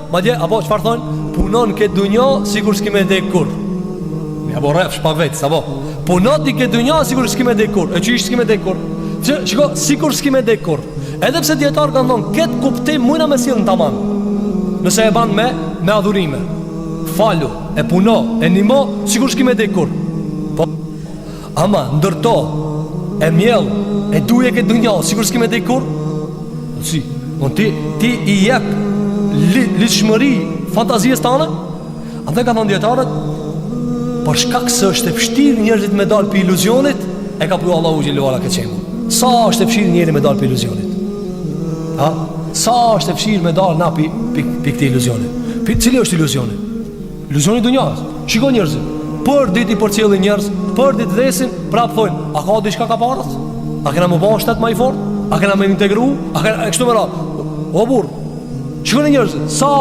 Madje, apo çfarë thonë? Puno n'këtë dunja sikur s'ki me dek kurr. Me ia bo rrefsh pak vetes, apo. Puno ti këtë dunja sikur s'ki me dek kurr. E qysh s'ki me dek kurr? Që, shiko, sikur s'ki me dek kurr. Edhe pse dijetarët kanë thonë këtë kuptim mujna me sjell në taman. Nëse e ban me me adhurime. Falu, e puno, e nimo, sikur s'ki me dek kurr. Po ama ndërto, e mjell, e duje këtë dunja, sikur s'ki me dek kurr. Si, po ti ti i jep li, ligjshmëri fantazisë tane? Andaj kanë thënë dijetarët, për shkak se është e vështirë njerëzit me dal pi iluzionit, e ka pru Allahu xhele ve ala këtë shembull. Sa është e vështirë njeri me dal pi iluzionit? Ha? Sa është e vështirë me dal na pi pi, pi këtij iluzioni? Pi cili është iluzioni? Iluzioni i dunjas. Shiko njerëzit. Për ditë i përcjellin njerëz, për ditë vdesin, prap thonë, a ka diçka ka parat? A kena me bo shtet ma i fort? A kena me integru? A kena e kështu me radhë? O burr. Shikoni njerëzit, sa.